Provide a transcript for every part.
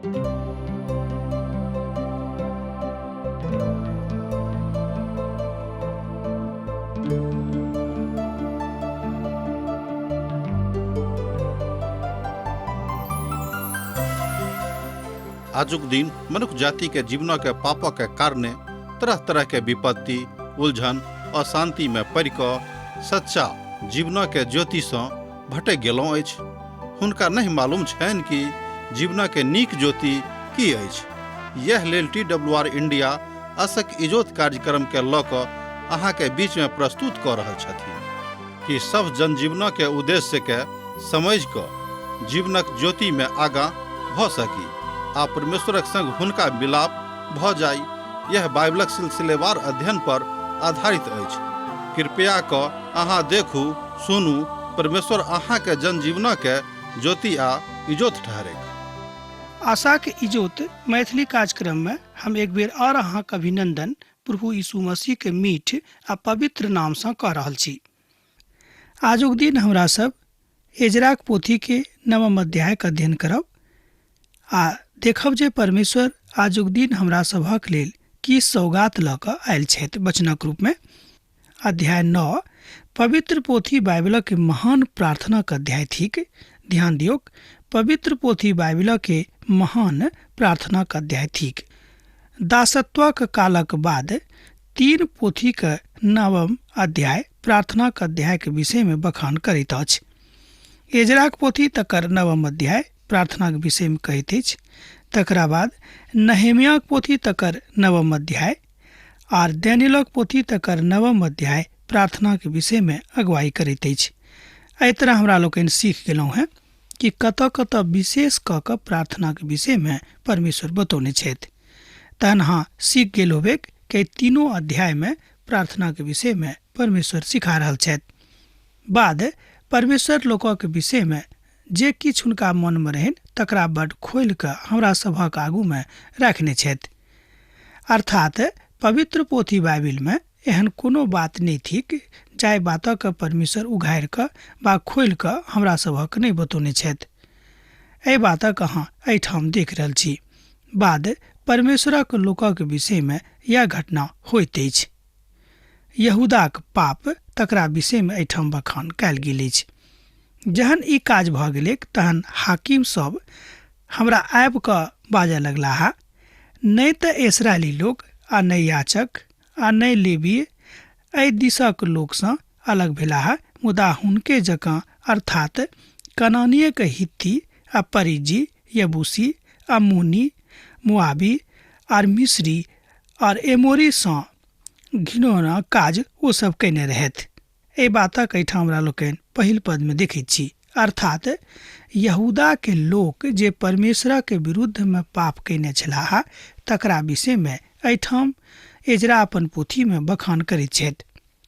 आजुक दिन मनुख जाति के जीवन के पापक के कारणे तरह तरह के विपत्ति, उलझन, अशांति में पड़ि कऽ सच्चा जीवन के ज्योति सँ भटकि गेलहुँ अछि। हुनका नहि मालूम छनि कि जीवन के नीक ज्योति की अछि। यैह लेल टी डब्ल्यू आर इंडिया असक इजोत कार्यक्रम के लऽ कऽ अहाँ के बीच में प्रस्तुत कऽ रहल छथिन कि सभ जनजीवन के उद्देश्य के समझि कऽ जीवनक ज्योति में आगाँ भऽ सकी आ परमेश्वरक संग हुनका मिलाप भऽ जाइ। यह बाइबलक सिलसिलेवार अध्ययन पर आधारित अछि। कृपया कऽ अहाँ देखू, सुनू, परमेश्वर अहाँके जनजीवनके ज्योति आ इजोत ठहरैक। आशाक इजोत मैथिली कार्यक्रम में हम एक बेर और अहाँक अभिनंदन प्रभु यीशु मसीह के मीठ आ पवित्र नाम सँ कऽ रहल छी। आजुक दिन हमरा सब एजराक पोथी के नवम अध्याय के अध्ययन करब आ देखब जे परमेश्वर आजुक दिन हमरा सभक लेल की सौगात लऽ कऽ आयल छथि वचनक रूप में। अध्याय 9 पवित्र पोथी बाइबलक महान प्रार्थनाक अध्याय थिक। ध्यान दियौक, पवित्र पोथी बाइबलक महान प्रार्थनाक अध्याय थिक। दासत्वक कालक बाद 3 पोथीक नवम अध्याय प्रार्थनाक अध्यायक विषयमे बखान करैत अछि। एजराक पोथी तकर नवम अध्याय प्रार्थनाक विषयमे कहैत अछि। तकरा बाद नहेमियाक पोथी तकर नवम अध्याय आर डैनियलक पोथी तकर नवम अध्याय प्रार्थनाक विषयमे अगुवाई करैत अछि। एहि तरह हमरा लोकनि सीख गेलहुँ हेँ कि कतऽ कतऽ विशेष कऽ कऽ प्रार्थनाक विषयमे परमेश्वर बतौने छथि। तहन अहाँ सीख गेल होबेक कि एहि तीनों अध्यायमे प्रार्थनाक विषयमे परमेश्वर सिखा रहल छथि। बाद परमेश्वर लोकक विषयमे जे किछु हुनका मनमे रहनि तकरा बड खोलि कऽ हमरा सभक आगूमे राखने छथि। अर्थात पवित्र पोथी बाइबिलमे एहन कोनो बात नहि थिक जाहि बातक परमेश्वर उघारि कऽ वा खोलि कऽ हमरा सभक नहि बतौने छथि। एहि बातक अहाँ एहिठाम देख रहल छी। बाद परमेश्वरक लोकक विषयमे यैह घटना होइत अछि। यहूदाक पाप तकरा विषयमे एहिठाम बखान कयल गेल अछि। जहन ई काज भऽ गेलैक तहन हाकिम सब हमरा आबि कऽ बाजऽ लगलाह, नहि तऽ इस्राएली लोक आ नहि याजक आ नहि लेवीय एहि दिसक लोक सँ अलग भेलाह, मुदा हुनके जकाँ अर्थात् कनानीयक हित्ती आ परिज्जी, यबूसी, अम्मोनी, मोआबी आर मिस्री आर एमोरी सँ घिनौना काज ओ सब कयने रहथि। एहि बातक एहिठाम हमरा लोकनि पहिल पद मे देखैत छी। अर्थात् यहूदा के लोक जे परमेश्वरक विरुद्ध मे पाप कयने छलाह तकरा विषय मे एहिठाम एजरा अपन पोथी मे बखान करैत छथि।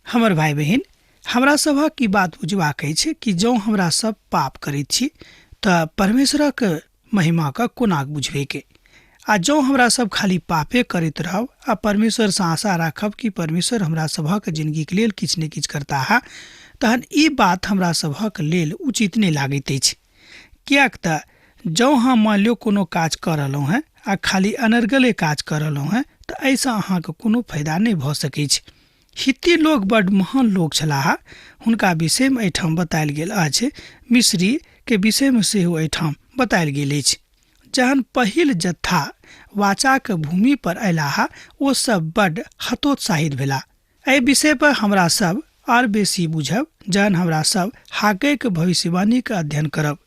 हमर भाइ बहिन, हमरा सभक ई बात बुझबाक अछि कि जँ हमरा सब पाप करैत छी तऽ परमेश्वरक महिमा के कोना बुझबैक, आ जँ हमरा सब खाली पापे करैत रहब आ परमेश्वर सँ आशा राखब कि परमेश्वर हमरा सभक जिंदगीक लेल किछु ने किछु करताह, तहन ई बात हमरा सभक लेल उचित नहि लागैत अछि। किएक तऽ जँ अहाँ मानि लियौ कोनो काज कऽ रहलहुँ हेँ आ खाली अनर्गले काज कऽ रहलहुँ हेँ तऽ एहिसँ अहाँके कोनो फायदा नहि भऽ सकैछ। हित्ती लोक बड्ड महान लोक छलाह, हुनका विषयमे एहिठाम बतायल गेल अछि। मिस्री के विषयमे सेहो एहिठाम बतायल गेल अछि। जहन पहिल जत्था वाचाक भूमि पर अयलाह ओ सब बड्ड हतोत्साहित भेलाह। एहि विषय पर हमरा सब आर बेसी बुझब जहन हमरा सब हागैक भविष्यवाणीक अध्ययन करब।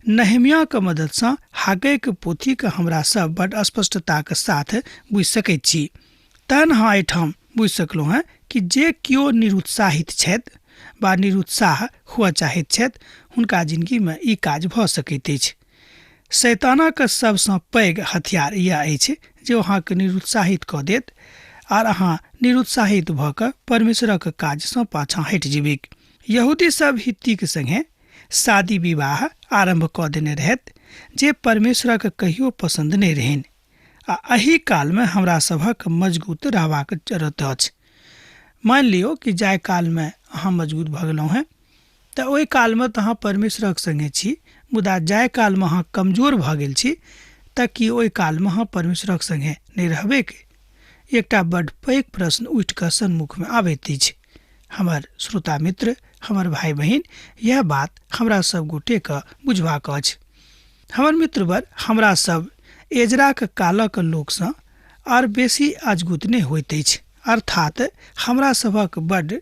नहेमियाक मददसँ हागैक पोथीक हमरा सब बड्ड स्पष्टताक साथ बुझि सकैत छी। तहन अहाँ एहिठाम बुझि सकलहुँ हेँ कि जे केओ निरुत्साहित छथि वा निरुत्साह हुअ चाहैत छथि हुनका जिनगीमे ई काज भऽ सकैत अछि। शैतानक सबसँ पैघ हथियार इएह अछि जे ओ अहाँके निरुत्साहित कऽ देत आर अहाँ निरुत्साहित भऽ कऽ परमेश्वरक काजसँ पाछाँ हटि जेबैक। यहूदी सब हित्तीक संगे शादी विवाह आरम्भ कऽ देने रहथि जे परमेश्वरक कहियो पसन्द नहि रहनि आ एहि कालमे हमरा सभक मजगूत रहबाक जरूरत अछि। मानि लियौ कि जाहि कालमे अहाँ मजगूत भऽ गेलहुँ हेँ तऽ ओहि कालमे तऽ अहाँ परमेश्वरक संगे छी, मुदा जाहि कालमे अहाँ कमजोर भऽ गेल छी तऽ की ओहि कालमे अहाँ परमेश्वरक संगे नहि रहबैक? एकटा बड्ड पैघ प्रश्न उठि कऽ सन्मुखमे आबैत अछि। हमर श्रोता मित्र, हमर भाय बहिन, इएह बात हमरा सब गोटेके बुझबाक अछि। हमर मित्रवर, हमरा सब एजराक कालक लोकसँ आर बेसी अजगुत नहि होइत अछि, अर्थात हमरा सभक बड्ड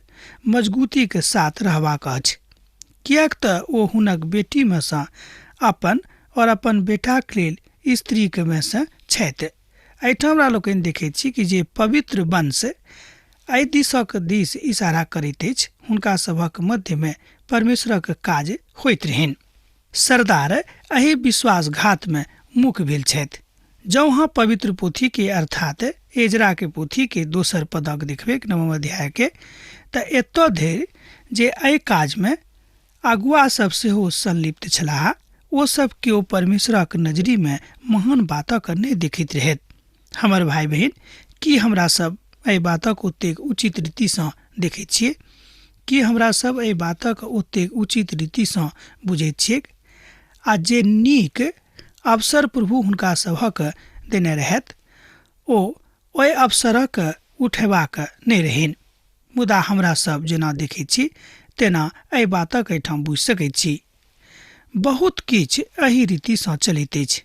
मजगूतीक साथ रहबाक अछि, किएक तऽ ओ हुनक बेटीमे सँ अपन और अपन बेटाक लेल स्त्रीक मे सँ छथि। एहिठाम हमरा लोकनि देखैत छी कि जे पवित्र वंश एहि दिसक दिस इशारा करैत अछि, हुनका सभक मध्यमे परमेश्वरक काज होइत रहनि। सरदार एहि विश्वासघातमे मुख भेल छथि। जँ अहाँ पवित्र पोथीके अर्थात एजराके पोथीके दोसर पदक देखबैक नवम अध्यायके, तऽ एतऽ धरि जे एहि काजमे अगुआ सब सेहो संलिप्त छलाह, ओ सब केओ परमेश्वरक नजरिमे महान बातक नहि देखैत रहैत। हमर भाय बहिन, की हमरा सब एहि बातक ओतेक उचित रीतिसँ देखैत छियै? की हमरा सब एहि बातक ओतेक उचित रीतिसँ बुझैत छियैक? आ जे नीक अवसर प्रभु हुनका सभक देने रहैत, ओ ओहि अवसरक उठेबाक नहि रहनि। मुदा हमरा सब जेना देखैत छी तेना एहि बातक एहिठाम बुझि सकैत छी। बहुत किछु एहि रीतिसँ चलैत अछि।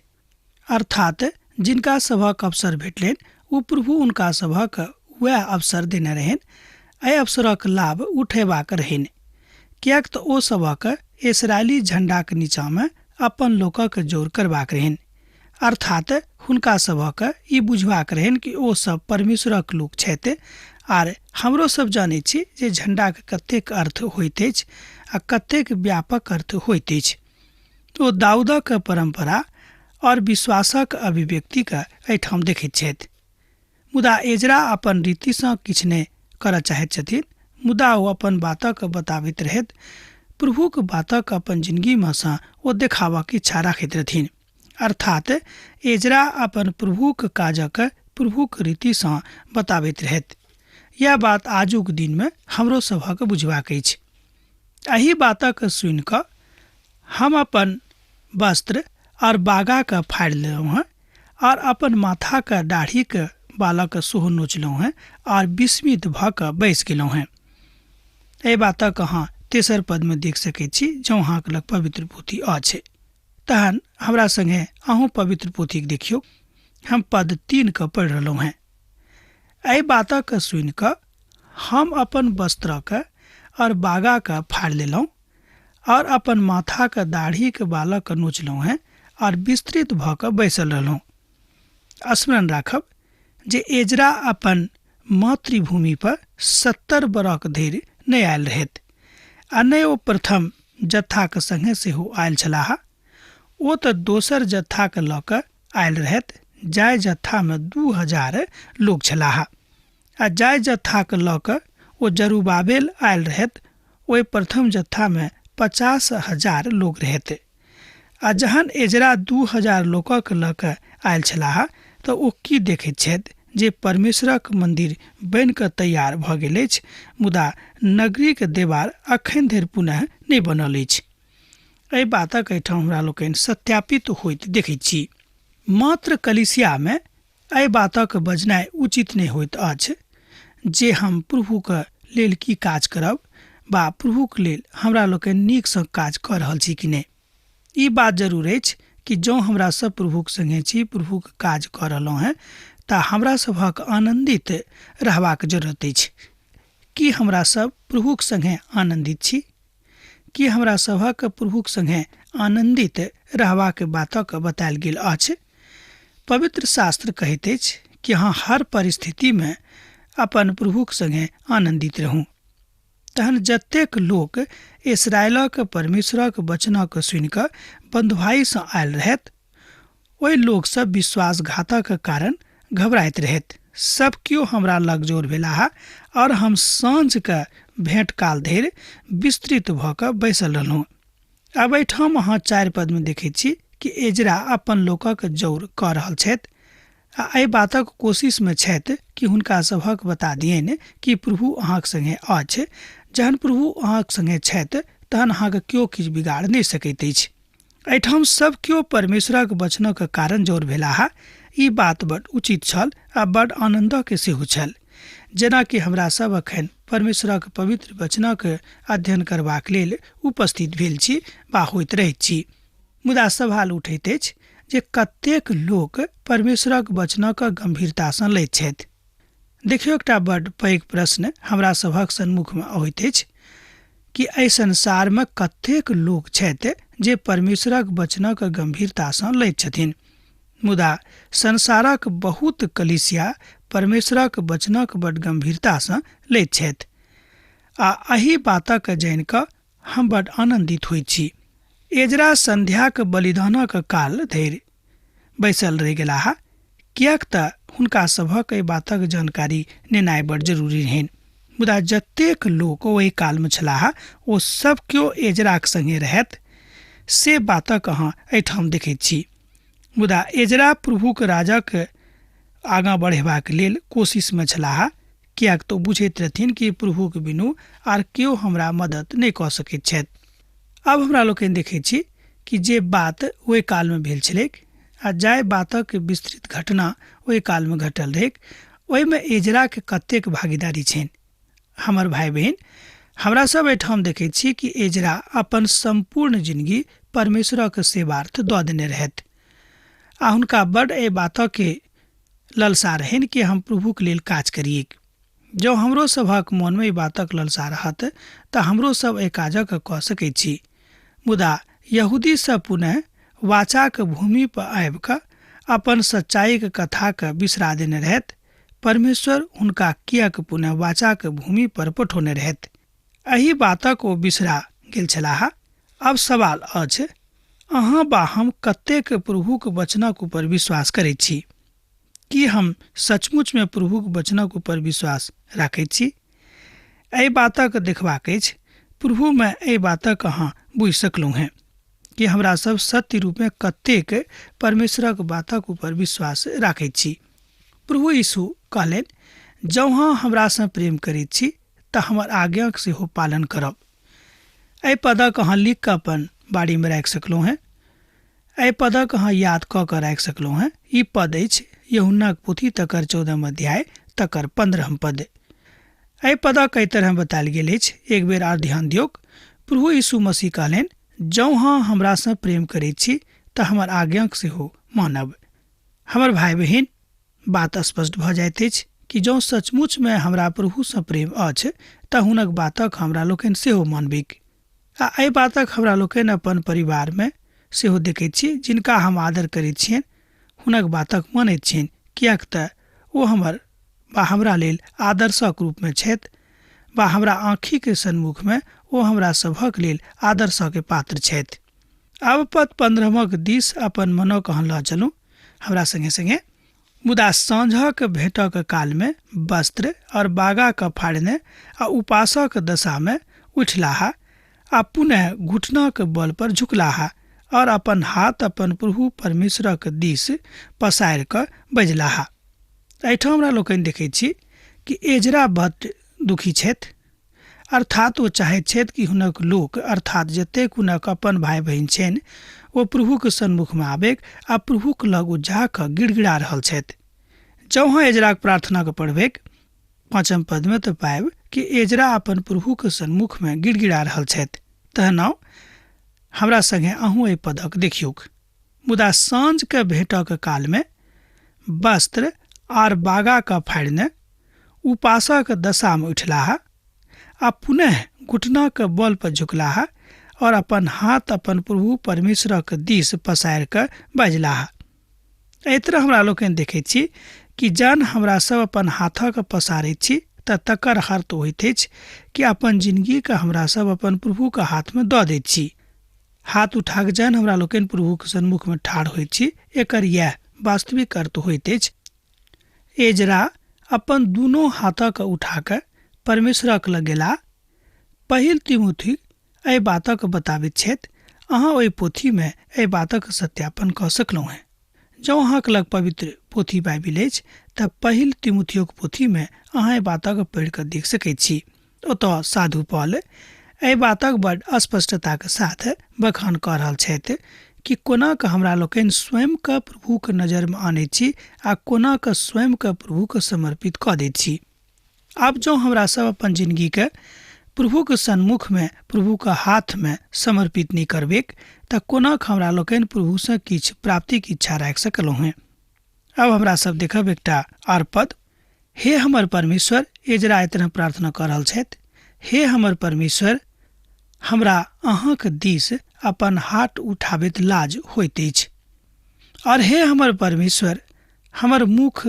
अर्थात जिनका सभक अवसर भेटलनि ओ प्रभु हुनका सभक वएह अवसर देने रहनि। एहि अवसरक लाभ उठेबाक रहनि, किएक तऽ ओ सभक इसराइली झंडाक नीचाँमे अपन लोकक जोर करबाक रहनि। अर्थात हुनका सभक ई बुझबाक रहनि कि ओ सब परमेश्वरक लोक छथि। आर हमरो सब जानैत छी जे झंडाक कतेक अर्थ होइत अछि आ कतेक व्यापक अर्थ होइत अछि। ओ दाऊदक परंपरा और विश्वासक अभिव्यक्तिके एहिठाम देखैत छथि। मुदा एजरा अपन रीतिसँ किछु नहि करऽ चाहैत छथिन, मुदा ओ अपन बातक बताबैत रहैत प्रभुक बातक अपन जिंदगीमे सँ ओ देखाबक इच्छा राखैत रहथिन। अर्थात एजरा अपन प्रभुक काजक प्रभुक रीतिसँ बताबैत रहैत। यैह बात आजुक दिनमे हमरो सभक बुझबाक अछि। एहि बातक सुनि कऽ हम अपन वस्त्र और बागाके फाड़ि लेलहुँ हँ और अपन माथाक दाढ़ीक बालक सेहो नोचलहुँ हँ और विस्मित भऽ कऽ बैसि गेलहुँ हँ। एहि बातक अहाँ तेसर पदमे देख सकैत छी, जँ अहाँक लग पवित्र पोथी अछि। तहन हमरा संगे अहूँ पवित्र पोथीक देखियौ। हम पद 3 के पढ़ि रहलहुँ हेँ। एहि बातक सुनि कऽ हम अपन वस्त्रक और बागाके फाड़ि लेलहुँ और अपन माथाक दाढ़ीक बालक नोचलहुँ हेँ और विस्तृत भऽ कऽ बैसल रहलहुँ। स्मरण राखब जे एजरा अपन मातृभूमि पर 70 बरख धरि नहि आयल रहथि आ नहि ओ प्रथम जत्थाक संगे सेहो आयल छलाह। ओ तऽ दोसर जत्थाके लऽ कऽ आयल रहथि, जाहि जत्थामे 2000 लोक छलाह। आ जाहि जत्थाके लऽ कऽ ओ जरूबाबेल आयल रहथि, ओहि प्रथम जत्थामे 50,000 लोक रहथि। आ जहन एजरा 2000 लोकक लऽ कऽ आयल छलाह तऽ ओ की देखैत छथि जे परमेश्वरक मन्दिर बनि कऽ तैयार भऽ गेल अछि, मुदा नगरीक देवार अखन धरि पुनः नहि बनल अछि। एहि बातक एहिठाम हमरा लोकनि सत्यापित होइत देखैत छी। मात्र कलीसियामे एहि बातक बजनाइ उचित नहि होइत अछि जे हम प्रभुक लेल की काज करब वा प्रभुक लेल हमरा लोकनि नीकसँ काज कऽ रहल छी कि नहि। ई बात जरूर अछि कि जँ हमरा सब प्रभुक संगे छी, प्रभुक काज कऽ रहलहुँ हेँ, तऽ हमरा सभक आनन्दित रहबाक जरूरत अछि। की हमरा सब प्रभुक संगे आनन्दित छी? की हमरा सभक प्रभुक संगे आनन्दित रहबाक बातक बतायल गेल अछि? पवित्र शास्त्र कहैत अछि कि अहाँ हर परिस्थितिमे अपन प्रभुक संगे आनन्दित रहू। तहन जतेक लोक इसराइलक परमेश्वरक वचनक सुनि कऽ बन्धुआइसँ आयल रहथि, ओहि लोकसभ विश्वासघातक कारण घबराइत रहथि। सब केओ हमरा लग जोर भेलाह और हम साँझके भेंट काल धरि विस्तृत भऽ कऽ बैसल रहलहुँ। आब एहिठाम अहाँ 4 पदमे देखैत छी कि एजरा अपन लोकक जौर कऽ रहल छथि आ एहि बातक कोशिशमे छथि कि हुनका सभक बता दियनि कि प्रभु अहाँक संगे अछि। जहन प्रभु अहाँक संगे छथि तहन अहाँके केओ किछु बिगाड़ नहि सकैत अछि। एहिठाम सब केओ परमेश्वरक वचनक कारण जोर भेलाह। ई बात बड उचित छल आ बड आनन्दक सेहो छल। जेनाकि हमरा सब अखन परमेश्वरक पवित्र वचनक अध्ययन करबाक लेल उपस्थित भेल छी वा होइत रहैत छी। मुदा सवाल उठैत अछि जे कतेक लोक परमेश्वरक वचनक गंभीरतासँ लैत छथि। देखियौ, एकटा बड पैघ प्रश्न हमरा सभक सन्मुखमे अबैत अछि कि एहि संसारमे कतेक लोक छथि जे परमेश्वरक वचनक गंभीरतासँ लैत छथिन। मुदा संसारक बहुत कलीसिया परमेश्वरक वचनक बड गंभीरतासँ लैत छथि आ एहि बातक जानि कऽ हम बड आनन्दित होइत छी। एजरा संध्याक बलिदानक काल धरि बैसल रहि गेलाह, किएक तऽ हुनका सभक एहि बातक जानकारी नेनाइ बड जरूरी रहनि। मुदा जतेक लोक ओहि कालमे छलाह ओ सब केओ एजराक संगे रहथि, से बातक अहाँ एहिठाम देखैत छी। मुदा एजरा प्रभुक राजक आगाँ बढ़ेबाक लेल कोशिशमे छलाह, किएक तऽ ओ बुझैत रहथिन कि प्रभुक बिनु आर केओ हमरा मदद नहि कऽ सकैत छथि। आब हमरा लोकनि देखैत छी कि जे बात ओहि कालमे भेल छलैक आ जाहि बातक विस्तृत घटना ओहि कालमे घटल रहैक, ओहिमे एजराके कतेक भागीदारी छनि। हमर भाइ बहिन, हमरा सब एहिठाम देखैत छी कि एजरा अपन सम्पूर्ण जिंदगी परमेश्वरक सेवार्थ दऽ देने रहथि आ हुनका बड एहि बातके ललसा रहनि कि हम प्रभुक लेल काज करिऐक। जँ हमरो सभक मोनमे ई बातक ललसा रहत तऽ हमरो सब एहि काजक कऽ सकैत छी। मुदा यहूदी सब पुनः वाचाक भूमि पर आबि कऽ अपन सच्चाईक कथाक बिसरा देने रहथि। परमेश्वर हुनका किएक पुनः वाचाक भूमि पर पठौने रहथि, एहि बातक ओ बिसरा गेल छलाह। आब सवाल अछि, अहाँ बा हम कतेक प्रभुक वचनक ऊपर विश्वास करैत छी? की हम सचमुचमे प्रभुक वचनक ऊपर विश्वास राखैत छी? एहि बातक देखबाक अछि। प्रभुमे एहि बातक अहाँ बुझि सकलहुँ हेँ कि हमरा सब सत्य रूपमे कतेक परमेश्वरक बातक ऊपर विश्वास राखैत छी। प्रभु यीशु कहलनि, जँ अहाँ हमरासँ प्रेम करैत छी तऽ हमर आज्ञाक सेहो पालन करब। एहि पदक अहाँ लिख कऽ अपन बाड़ीमे राखि सकलहुँ हेँ। एहि पदक अहाँ याद कऽ कऽ राखि सकलहुँ हेँ। ई पद अछि यूहन्नाक पोथी तकर 14 अध्याय तकर 15 पद। एहि पदक एहि तरह बतायल गेल अछि, एक बेर आर ध्यान दियौक। प्रभु यीशु मसीह कहलनि, जँ अहाँ हमरासँ प्रेम करैत छी तऽ हमर आज्ञाक सेहो मानब। हमर भाइ बहिन, बात स्पष्ट भऽ जाइत अछि कि जँ सचमुचमे हमरा प्रभुसँ प्रेम अछि तऽ हुनक बातक हमरा लोकनि सेहो मानबिक। आ एहि बातक हमरा लोकनि अपन परिवारमे सेहो देखैत छी, जिनका हम आदर करैत छियनि हुनक बातक मानैत छियनि, किएक तऽ ओ हमर वा हमरा लेल आदर्शक रूपमे छथि वा हमरा आँखिक सन्मुखमे ओ हमरा सभक लेल आदर्शक पात्र छथि। आब पद 15 दिस अपन मनक अहाँ लऽ चलू हमरा संगे संगे। मुदा साँझक भेंटक कालमे वस्त्र और बागाक फाड़ने आ उपासक दशामे उठलाह आ पुनः घुटनाक बल पर झुकलाह और अपन हाथ अपन प्रभु परमेश्वरक दिस पसारि कऽ बजलाह। एहिठाम हमरा लोकनि देखैत छी कि एजरा बड्ड दुखी छथि। अर्थात ओ चाहैत छथि कि हुनक लोक, अर्थात जतेक हुनक अपन भाइ बहिन छनि, ओ प्रभुक सन्मुखमे आबैक आ प्रभुक लग ओ जा कऽ गिड़गिड़ा रहल छथि। जँ अहाँ एजराक प्रार्थनाके पढ़बैक 5 पदमे तऽ पायब कि एजरा अपन प्रभुक सन्मुखमे गिड़गिड़ा रहल छथि। तहन आउ हमरा संगे अहूँ एहि पदक देखियौक। मुदा साँझके भेंटक कालमे वस्त्र आर बागाके फाड़ने उपासक दशामे उठलाह आ पुनः घुटनाक बल पर झुकलाह और अपन हाथ अपन प्रभु परमेश्वरक दिस पसारि कऽ बजलाह। एहि तरह हमरा लोकनि देखैत छी कि जहन हमरा सब अपन हाथक पसारैत छी तऽ तकर अर्थ होइत अछि कि अपन जिंदगीके हमरा सब अपन प्रभुके हाथमे दऽ दैत छी। हाथ उठाक जहन हमरा लोकनि प्रभुक सन्मुखमे ठाढ़ होइत छी, एकर इएह वास्तविक अर्थ होइत अछि। एजरा अपन दुनू हाथक उठा कऽ परमेश्वरक लग गेलाह। पहिल तिमुथी एहि बातक बताबैत छथि। अहाँ ओहि पोथीमे एहि बातक सत्यापन कऽ सकलहुँ हेँ। जँ अहाँक लग पवित्र पोथी बाइबिल अछि तऽ पहिल तिमुथियोक पोथीमे अहाँ एहि बातक पढ़ि कऽ देख सकैत छी। ओतऽ साधु पॉल एहि बातक बड स्पष्टताक साथ बखान कऽ रहल छथि कि कोना कऽ हमरा लोकनि स्वयंके प्रभुके नजरिमे आनैत छी आ कोना कऽ स्वयंके प्रभुके समर्पित कऽ दैत छी। आब जँ हमरा सब अपन जिनगीके प्रभुके सन्मुखमे प्रभुके हाथमे समर्पित नहि करबैक तऽ कोना कऽ हमरा लोकनि प्रभुसँ किछु प्राप्तिके इच्छा राखि सकलहुँ हेँ। अब हमरा सब देखब एकटा आर पद। हे हमर परमेश्वर, एजरा एहि तरह प्रार्थना कऽ रहल छथि, हे हमर परमेश्वर, हमरा अहाँक दिस अपन हाथ उठाबैत लाज होइत अछि, और हे हमर परमेश्वर, हमर मुख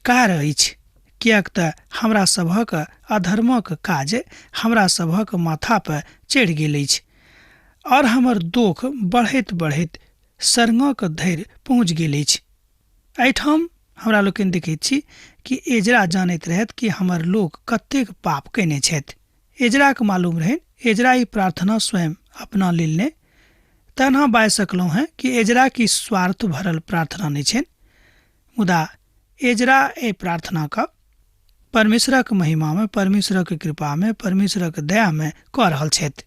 कार अछि, किएक तऽ हमरा सभक अधर्मक काज हमरा सभक माथा पर चढ़ि गेल अछि, और हमर दोख बढ़ैत बढ़ैत सरंगक धरि पहुँच गेल अछि। एहिठाम हमरा लोकनि देखैत छी कि एजरा जानैत रहथि कि हमर लोक कतेक पाप कयने छथि। एजराके मालूम रहनि, एजरा ई प्रार्थना स्वयं अपना लेल नहि, तहन हम बाजि सकलहुँ हेँ कि एजरा की स्वार्थ भरल प्रार्थना नहि छनि, मुदा एजरा एहि प्रार्थनाके परमेश्वरक महिमामे, परमेश्वरक कृपामे, परमेश्वरक दयामे कऽ रहल छथि।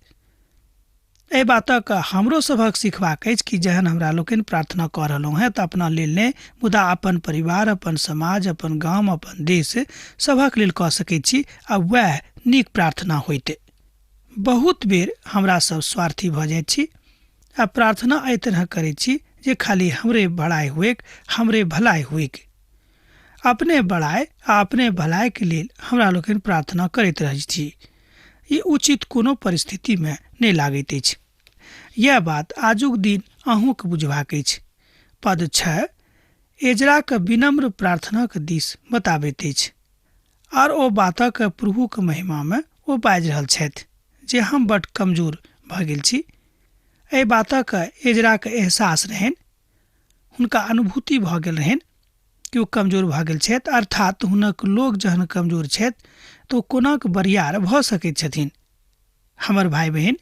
एहि बातक हमरो सभक सिखबाक अछि कि जहन हमरा लोकनि प्रार्थना कऽ रहलहुँ हेँ तऽ अपना लेल नहि, मुदा अपन परिवार, अपन समाज, अपन गाम, अपन देश सभक लेल कऽ सकैत छी आ वएह नीक प्रार्थना होइत। बहुत बेर हमरा सब स्वार्थी भऽ जाइत छी आ प्रार्थना एहि तरह करैत छी जे खाली हमरे बड़ाइ हुएक, हमरे भलाइ हुएक। अपने बड़ाइ आ अपने भलाइके लेल हमरा लोकनि प्रार्थना करैत रहैत छी। ई उचित कोनो परिस्थितिमे नहि लागैत अछि। यैह बात आजुक दिन अहूँके बुझबाक अछि। पद 6 एजराक विनम्र प्रार्थनाक दिस बताबैत अछि आर ओ बातक प्रभुक महिमामे ओ बाजि रहल छथि जे हम बड कमजोर भऽ गेल छी। एहि बातक एजराक एहसास रहनि, हुनका अनुभूति भऽ गेल रहनि कि ओ कमजोर भऽ गेल छथि, अर्थात हुनक लोक जहन कमजोर छथि तऽ ओ कोनाक बरियार भऽ सकैत छथिन। हमर भाइ बहिन,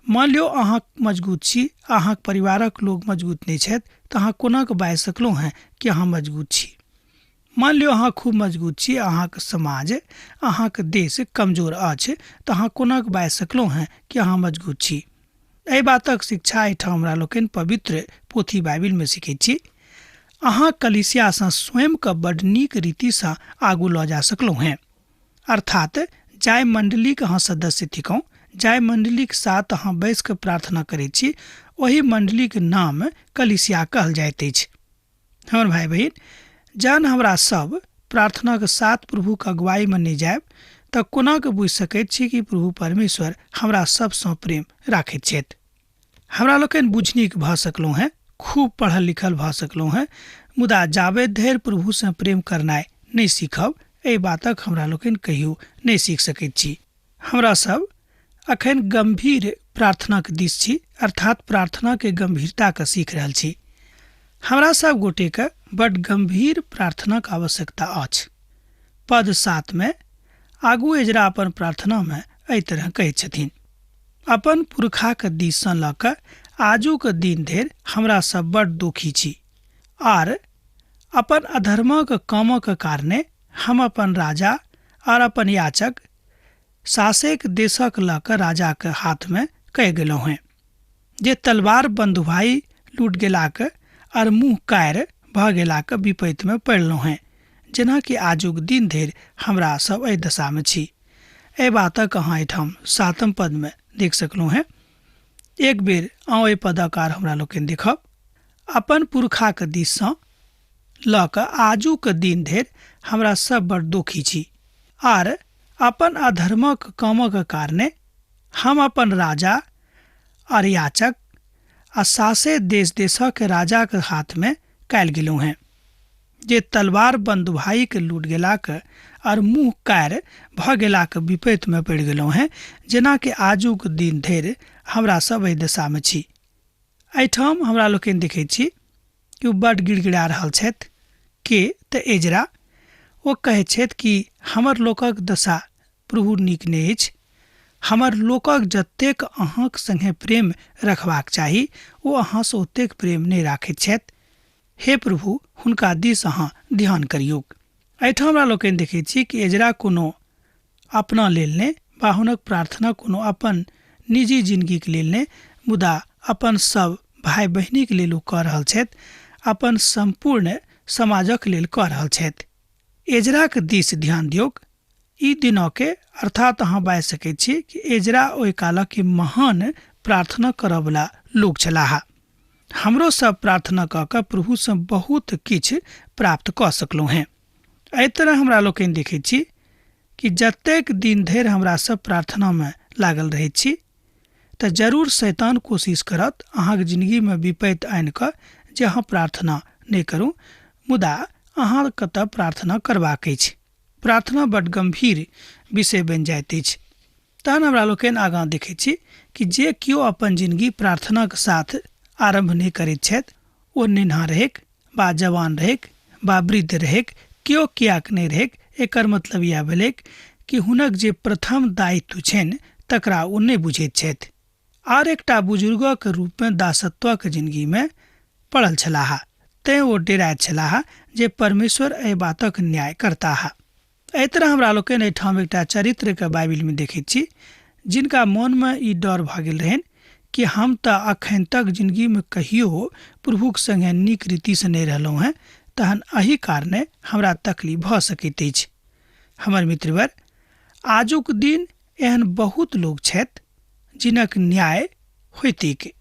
मान लियौ अहाँ मजबूत छी, अहाँक परिवारक लोक मजबूत नहि छथि तऽ अहाँ कोनाक बाजि सकलहुँ हेँ कि अहाँ मजबूत छी। मान लियौ अहाँ खूब मजबूत छी, अहाँक समाज, अहाँक देश कमजोर अछि तऽ अहाँ कोनाक बाजि सकलहुँ हेँ कि अहाँ मजबूत छी। एहि बातक शिक्षा एहिठाम हमरा लोकनि पवित्र पोथी बाइबिलमे सीखैत छी। अहाँ कलीसियासँ स्वयंके बड नीक रीतिसँ आगू लऽ जा सकलहुँ हेँ, अर्थात जाहि मण्डलीके अहाँ सदस्य थिकहुँ, जाहि मण्डलीक साथ अहाँ बैस कऽ प्रार्थना करैत छी, ओहि मण्डलीक नाम कलीसिया कहल जाइत अछि। हमर भाइ बहिन, जहन हमरा सब प्रार्थनाक साथ प्रभुक अगुवाईमे नहि जायब तऽ कोना कऽ बुझि सकैत छी कि प्रभु परमेश्वर हमरा सबसँ प्रेम राखैत छथि। हमरा लोकनि बुझनीक भऽ सकलहुँ हेँ, खूब पढ़ल लिखल भऽ सकलहुँ हेँ, मुदा जाबे धरि प्रभुसँ प्रेम करनाइ नहि सीखब, एहि बातक हमरा लोकनि कहियो नहि सीख सकैत छी। हमरा सब अखन गंभीर प्रार्थनाक दिस छी, अर्थात प्रार्थनाके गंभीरताके सीख रहल छी। हमरा सब गोटेके बड गंभीर प्रार्थनाक आवश्यकता अछि। पद 7 में आगू एजरा अपन प्रार्थनामे एहि तरह कहैत छथिन, अपन पुरखाक दिससँ लऽ कऽ आजुक दिन धरि हमरा सब बड दुखी छी, आर अपन अधर्मक कामक कारणे हम अपन राजा आर अपन याचक सासेक देशक लऽ कऽ राजाक हाथमे कहि गेलहुँ हेँ, जे तलवार बन्धुभाई लूट गेलाक आर मुँह कार भऽ गेलाक विपैतमे पड़लहुँ हेँ, जेनाकि आजुक दिन धरि हमरा सब एहि दशामे छी। एहि बातक अहाँ एहिठाम 7 पदमे देख सकलहुँ हेँ। एक बेर अहाँ एहि पदक आर हमरा लोकनि देखब। अपन पुरखाक दिससँ लऽ कऽ आजुक दिन धरि हमरा सब बड़ दुखी छी, आर अपन अधर्मक कामक कारणे हम अपन राजा आर याचक आ सासे देश देशक राजाक हाथमे कयल गेलहुँ हेँ, जे तलवार बन्धुभाईके लूट गेलाक आर मुँह कार भऽ गेलाक विपैतमे पड़ि गेलहुँ हेँ, जेनाकि आजुक दिन धरि हमरा सब एहि दशामे छी। एहिठाम हमरा लोकनि देखैत छी कि ओ बड गिड़गिड़ा रहल छथि के तऽ एजरा। ओ कहैत छथि कि हमर लोकक दशा प्रभु नीक नहि अछि, हमर लोकक जतेक अहाँक संगे प्रेम रखबाक चाही ओ अहाँसँ ओतेक प्रेम नहि राखैत छथि। हे प्रभु, हुनका दिस अहाँ ध्यान करियौक। एहिठाम हमरा लोकनि देखैत छी कि एजरा कोनो अपना लेल नहि वा हुनक प्रार्थना कोनो अपन निजी जिनगीके लेल नहि, मुदा अपन सब भाय बहिनीक लेल ओ कऽ रहल छथि, अपन सम्पूर्ण समाजक लेल कऽ रहल छथि। एजराक दिस ध्यान दियौक। ई दिनके, अर्थात अहाँ बाजि सकैत छी कि एजरा ओहि कालक महान प्रार्थना करऽवला लोक छलाह। हमरो सब प्रार्थना कऽ कऽ प्रभुसँ बहुत किछु प्राप्त कऽ सकलहुँ हेँ। एहि तरह हमरा लोकनि देखैत छी कि जतेक दिन धरि हमरा सब प्रार्थनामे लागल रहैत छी तऽ जरूर शैतान कोशिश करत अहाँके जिंदगीमे विपत्ति आनि कऽ जे अहाँ प्रार्थना नहि करू, मुदा अहाँके तऽ प्रार्थना करबाक अछि। प्रार्थना बड गम्भीर विषय बनि जाइत अछि। तहन हमरा लोकनि आगाँ देखैत छी कि जे केओ अपन जिंदगी प्रार्थनाक साथ आरम्भ नहि करैत छथि ओ नेन्हा रहैक बा जवान रहैक बा वृद्ध रहैक, केओ किएक नहि रहैक, एकर मतलब इएह भेलैक कि हुनक जे प्रथम दायित्व छनि तकरा ओ नहि बुझैत छथि। आर एकटा बुजुर्गक रूपमे दासत्वक जिनगीमे पड़ल छलाह, तेँ ओ डेराइत छलाह जे परमेश्वर एहि बातक न्याय करताह। एहि तरह हमरा लोकनि एहिठाम एकटा चरित्रके बाइबिलमे देखैत छी जिनका मोनमे ई डर भऽ गेल रहनि कि हम तऽ अखन तक जिनगीमे कहियो प्रभुक संगे नीक रीतिसँ नहि रहलहुँ हेँ, तहन एहि कारणे हमरा तकलीफ भऽ सकैत अछि। हमर मित्रवर, आजुक दिन एहन बहुत लोक छथि जिनक न्याय होइतिक।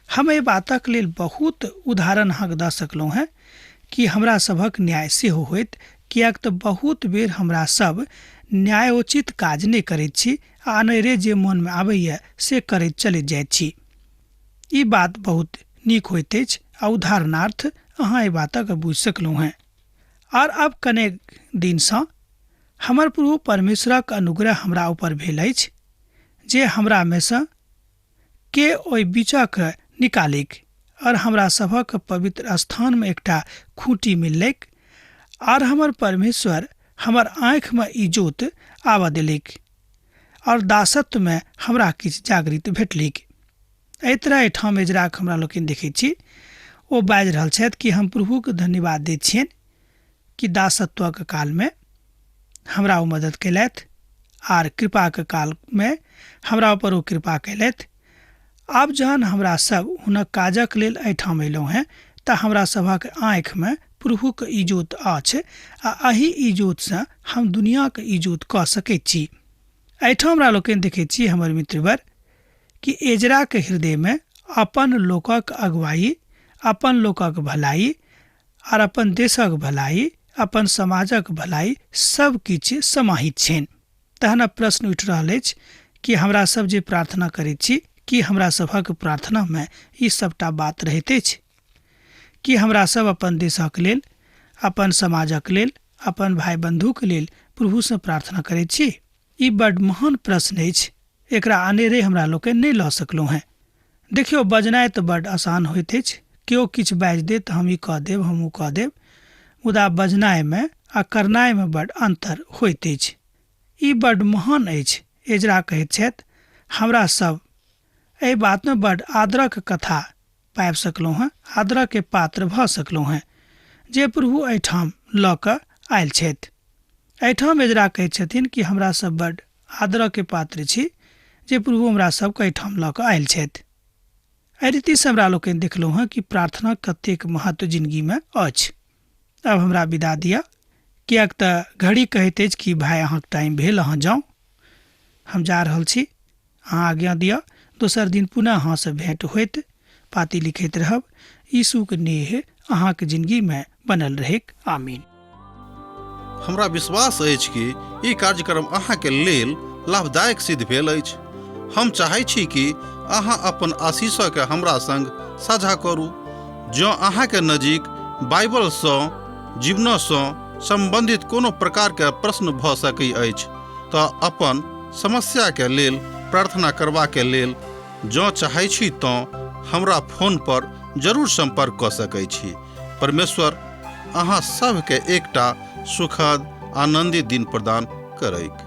हम एहि बातक लेल बहुत उदाहरण अहाँके दऽ सकलहुँ हेँ कि हमरा सभक न्याय सेहो होइत, किएक तऽ बहुत बेर हमरा सब न्यायोचित काज नहि करैत छी आ अनेरे जे मोनमे आबैए से करैत चलैत जाइत छी। ई बात बहुत नीक होइत अछि आ उदाहरणार्थ अहाँ एहि बातक बुझि सकलहुँ हेँ। आर अब कनेक दिनसँ हमर प्रभु परमेश्वरक अनुग्रह हमरा ऊपर भेल अछि जे हमरामे सँ के ओहि बीचक निकालिक और हमरा सभक पवित्र स्थानमे एकटा खूँटी मिललैक आर हमर परमेश्वर हमर आँखिमे इजोत आबऽ देलक और दासत्वमे हमरा किछु जागृत भेटलैक। एहि तरह एहिठाम एजराक हमरा लोकनि देखैत छी ओ बाजि रहल छथि कि हम प्रभुके धन्यवाद दैत छियनि कि दासत्वक कालमे हमरा ओ मदद कयलथि आर कृपाक कालमे हमरा ऊपर ओ कृपा कयलथि। आब जहन हमरा सब हुनक काजक लेल एहिठाम अयलहुँ हेँ तऽ हमरा सभक आँखिमे प्रभुक इजोत अछि आ एहि इजोतसँ हम दुनियाक इजोत कऽ सकैत छी। एहिठाम हमरा लोकनि देखैत छी हमर मित्रवर कि एजराक हृदयमे अपन लोकक अगुवाई, अपन लोकक भलाई आर अपन देशक भलाई, अपन समाजक भलाई सब किछु समाहित छनि। तहन अब प्रश्न उठि रहल अछि कि हमरा सब जे प्रार्थना करैत छी कि हमरा सभक प्रार्थनामे ई सबटा बात रहैत अछि? कि हमरा सब अपन देशक लेल, अपन समाजक लेल, अपन भाई बंधुक लेल प्रभुसँ प्रार्थना करैत छी? ई बड महान प्रश्न अछि। एकरा अनेरे हमरा लोकनि नहि लऽ सकलहुँ हेँ। देखियौ, बजनाइ तऽ बड आसान होइत अछि। केओ किछु बाजि देत तऽ हम ई कऽ देब, हम ओ कऽ देब, मुदा बजनाइमे आ करनाइमे बड अन्तर होइत अछि। ई बड महान अछि। एजरा कहैत छथि, हमरा सब एहि बातमे बड आदरक कथा पाबि सकलहुँ हेँ, आदरके पात्र भऽ सकलहुँ हेँ जे प्रभु एहिठाम लऽ कऽ आयल छथि। एहिठाम एजरा कहैत छथिन कि हमरा सब बड आदरके पात्र छी जे प्रभु हमरा सबके एहिठाम लऽ कऽ आयल छथि। एहि रीतिसँ हमरा लोकनि देखलहुँ हेँ कि प्रार्थना कतेक महत्व जिनगीमे अछि। आब हमरा विदा दिअ, किएक तऽ घड़ी कहैत अछि कि भाय अहाँके टाइम भेल, अहाँ जाउ। हम जा रहल छी, अहाँ आज्ञा दिअ। दोसर दिन पुनः अहाँसँ भेंट होइत। पाती लिखैत रहब। यीशुक नेह अहाँक जिनगीमे बनल रहैक। आमीन। हमरा विश्वास अछि कि ई कार्यक्रम अहाँके लेल लाभदायक सिद्ध भेल अछि। हम चाहै छी कि अहाँ अपन आशीषके हमरा संग साझा करू। जँ अहाँके नजीक बाइबलसँ जीवनसँ सम्बन्धित कोनो प्रकारके प्रश्न भऽ सकै अछि तऽ अपन समस्याके लेल प्रार्थना करबाके लेल जँ चाहै छी तँ हमरा फोन पर जरूर सम्पर्क कऽ सकै छी। परमेश्वर अहाँ सभके एकटा सुखद आनन्दित दिन प्रदान करैक।